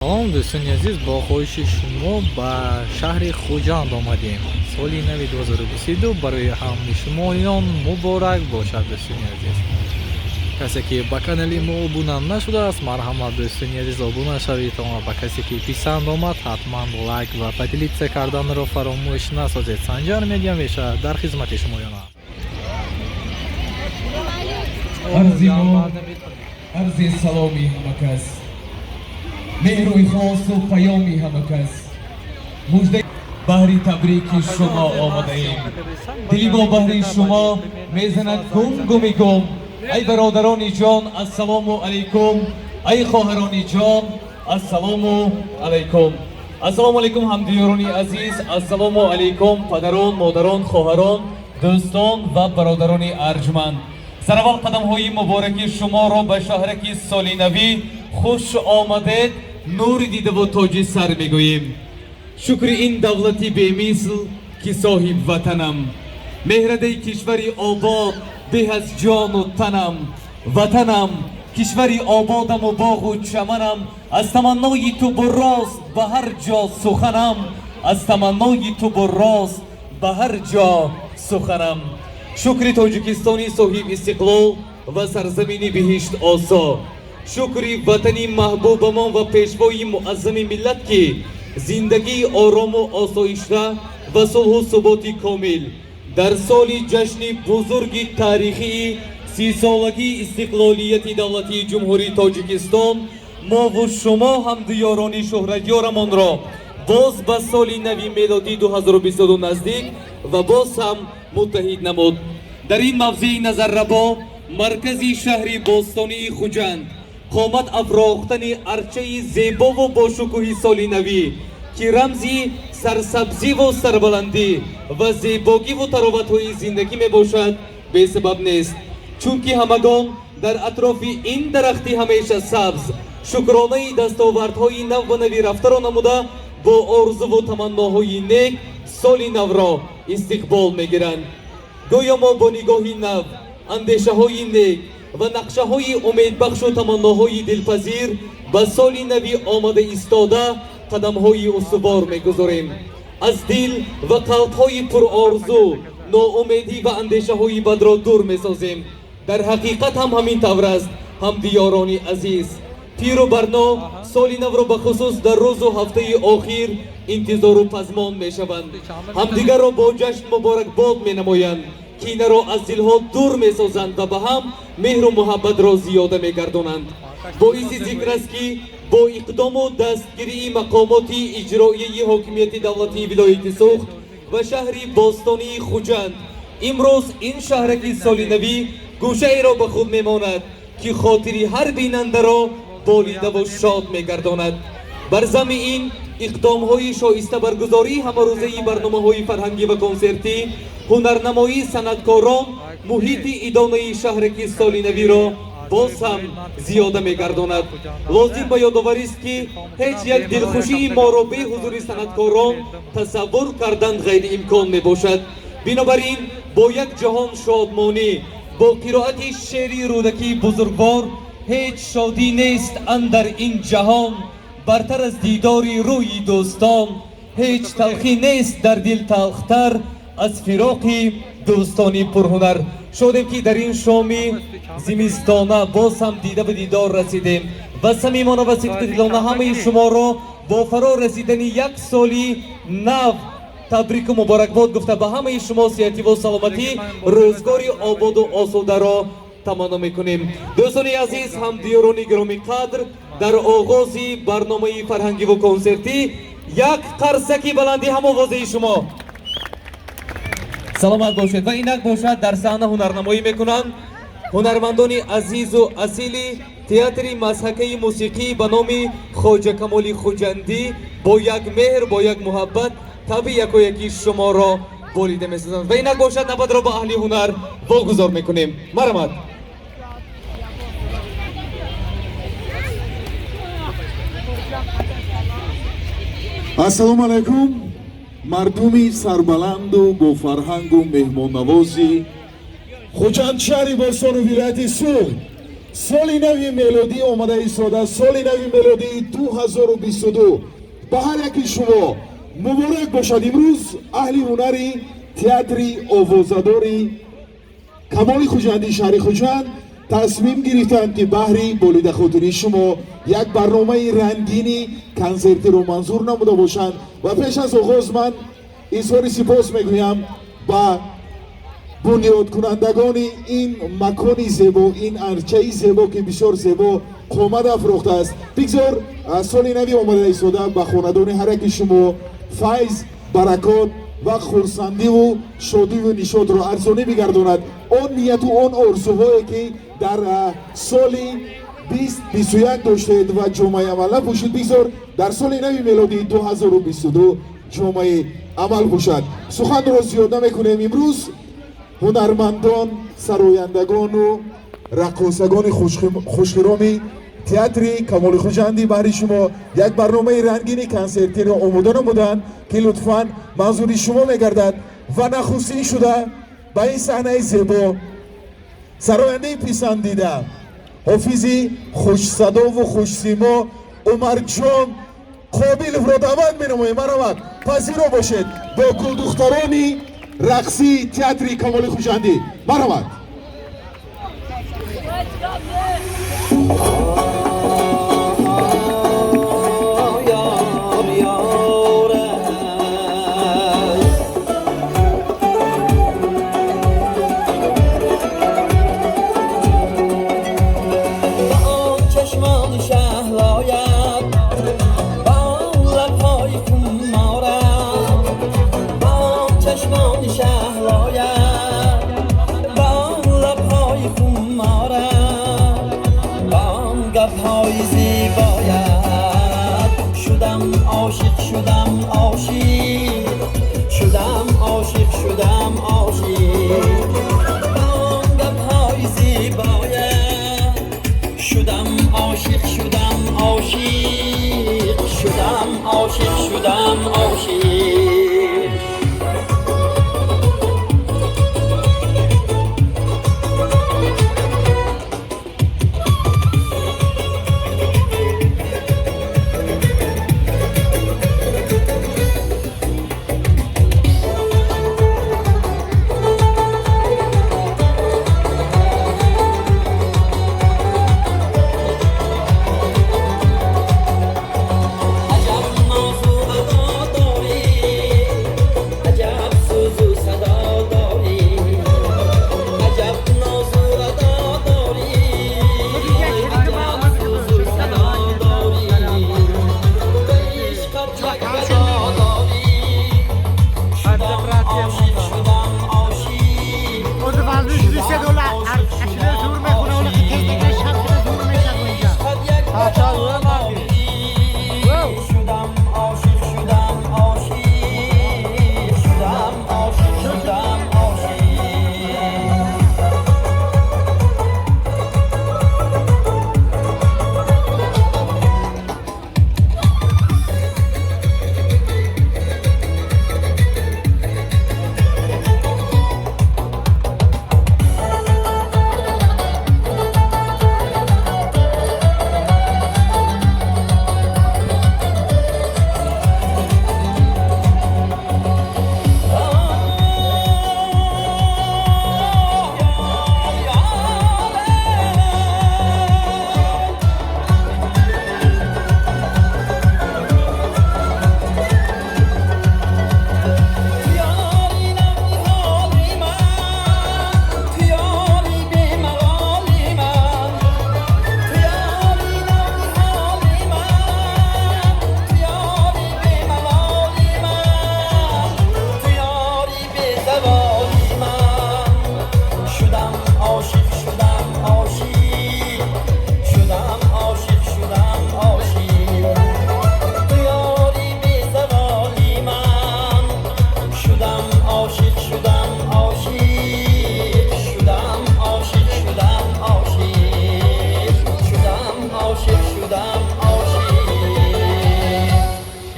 Салом, дӯстони азиз, бо хоҳиши шумо ба шаҳри Хуҷанд омадем. Соли нави 2022 барои ҳамаи шумоён муборак бошад, дӯстони азиз. Касе ки ба канали мо обуна нашудааст, марҳамат, дӯстони азиз, обуна шавед ва ба касе ки писанд омад, ҳатман лайк ва поделиться карданро фаромӯш насозед. Санҷар Медиа ҳамеша дар хизмати шумоён аст. Арзи мо, арзи саломи ҳама кас, меҳру ихлосу паёми ҳама кас, мужда баҳри табрики шумо омадаем. Дили мо баҳри шумо мезанад гум гуми гум. Ай бародарони ҷон, ассалому алайкум! Ай хоҳарони ҷон, ассалому алайкум! Ассалому алайкум, ҳамдиёрони азиз! Ассалому алайкум, падарон, модарон, хоҳарон, дӯстон ва бародарони арҷманд! Сараввал қадамҳои мубораки шуморо ба шаҳраки солинавӣ хуш омадед, нури дидаву тоҷи сар мегӯем. Шукри ин давлати бемисл, ки соҳиб ватанам, меҳрадаи кишвари обод беҳ аз ҷону танам. Ватанам, кишвари ободаму боғу чаманам, аз таманнои ту буррост ба ҳар ҷо суханам, аз таманнои ту буррост ба ҳар ҷо суханам. Шукри Тоҷикистони соҳиб истиқлол ва сарзамини биҳишт осо, шукри ватани маҳбубамон ва пешвои муаззами миллат, ки зиндагии орому осоишта ва сулҳу суботи комил дар соли ҷашни бузурги таърихии 30-солагии истиқлолияти давлатии Ҷумҳурии Тоҷикистон мову шумо, ҳамдиёрони шӯҳратёрамонро, боз ба соли нави мелодӣ 2022 наздик ва боз ҳам муттаҳид намуд. Дар ин мавзеи назаррабо, маркази шаҳри бостонии Хуҷанд, қомат афрохтани арчаи зебову бошукӯҳи солинавӣ, ки рамзи сарсабзиву сарбаландӣ ва зебогиву тароватҳои зиндагӣ мебошад, бесабаб нест, чунки ҳамагон дар атрофи ин дарахти ҳамеша сабз шукронаи дастовардҳои нав ба нави рафтаро намуда, бо орзуву таманноҳои нек соли навро истиқбол мегиранд. Гӯё мо бо нигоҳи нав, андешаҳои нек ва нақшаҳои умедбахшу таманноҳои дилпазир ба соли нави омада истода қадамҳои устувор мегузорем. Аз дил ва қалбҳои пурорзу ноумедӣ ва андешаҳои бадро дур месозем. Дар ҳақиқат ҳам ҳамин тавр аст, ҳамдиёрони азиз. Пиру барно соли навро бахусус дар рӯзу ҳафтаи охир интизору пазмон мешаванд, ҳамдигарро бо ҷашн муборакбод менамоянд, кинаро аз дилҳо дур месозанд ва ба ҳам меҳру муҳаббатро зиёда мегардонанд. Боиси зикр аст, ки бо иқдому дастгирии мақомоти иҷроияи ҳокимияти давлатии вилояти Суғд ва шаҳри бостонии Хуҷанд имрӯз ин шаҳраки солинавӣ гӯшаеро ба худ мемонад, ки хотири ҳар бинандаро болидаву шод мегардонад. Бар зами ин иқдомҳои шоиста баргузории ҳамарӯзаи барномаҳои фарҳангӣ ва консертӣ, ҳунарнамоии санъаткорон муҳити идонаи шаҳраки солинавиро боз ҳам зиёда мегардонад. Лозим ба ёдоварист, ки ҳеҷ як дилхушии моро бе ҳузури санъаткорон тасаввур кардан ғайриимкон мебошад. Бинобар ин бо як ҷаҳон шодмонӣ, бо қироати шеъри Рӯдакии бузургвор: «Ҳеҷ шодӣ нест андар ин ҷаҳон бартар аз дидори рӯи дӯстон, ҳеҷ талхӣ нест дар дил талхтар аз фироқи дӯстони пурҳунар», шодем, ки дар ин шоми зимистона боз ҳам дида ба дидор расидем ва самимона ва сидқидилона ҳамаи шуморо бо фаро расидани як соли нав табрику муборакбод гуфта, ба ҳамаи шумо сиҳативу саломатӣ, рӯзгори ободу осударо таманно мекунем. Дӯстони азиз, ҳамдиёрони гиромиқадр, дар оғози барномаи фарҳангиву консертӣ як қарсаки баланди ҳамовозаи шумо. Саломат бошед. Ва инак бошад, дар саҳна ҳунарнамоӣ мекунанд ҳунармандони азизу асили театри мазҳакаи мусиқӣ ба номи Хоҷа Камоли Хуҷандӣ. Бо як меҳр, бо як муҳаббат табъи якояки шуморо болида месозанд. Ва инак бошад, навбатро ба аҳли ҳунар вогузор мекунем. Марҳамат. Ассалому алайкум, мардуми сарбаланду бофарҳангу меҳмоннавози Хуҷанд, шаҳри бостону вилояти Суғд. Соли нави мелодӣ омада истода, соли нави мелодии 2022 ба ҳар яки шумо муборак бошад. Имрӯз аҳли ҳунари театри овозадори Камоли Хуҷандии шаҳри Хуҷанд тасмим гирифтанд, ки баҳри болидахотирии шумо як барномаи рангини консертиро манзур намуда бошанд. Ва пеш аз оғоз ман изҳори сипос мегӯям ба бунёдкунандагони ин макони зебо, ин арчаи зебо, ки бисёр зебо қомат афрохтааст. Бигзор соли нави омада истода ба хонадони ҳар яки шумо файз, баракот ва хурсандиву шодиву нишотро арзонӣ бигардонад. Он нияту он орзуҳое, ки дар соли 2021 доштед ва ҷомаи амал напӯшид, бигзор дар соли нави мелодии 2022 ҷомаи амал пӯшад. Суханро зиёд намекунем. Имрӯз ҳунармандон, сарояндагону раққосагони хушхироми театри Камоли Хуҷандӣ баҳри шумо як барномаи рангини консертиро омода намуданд, ки лутфан манзури шумо мегардад. Ва нахустин шуда ба ин саҳнаи зебо сарояндаи писандида, ҳофизи хушсадову хушсимо Умарҷон Қобиловро даъват менамоем. Марҳамат, пазиро бошед бо гулдухтарони рақсии театри Камоли Хуҷандӣ. Марҳамат.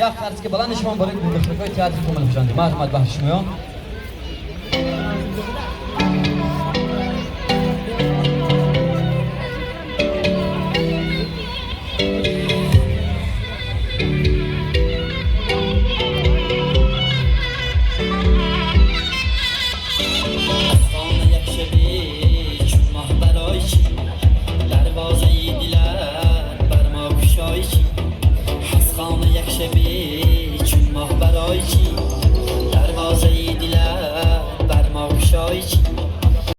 Як қарсаки баланди шумо барои гулдухтарҳои театри Камоли Хуҷандӣ. Марҳамат, баҳри шумоён.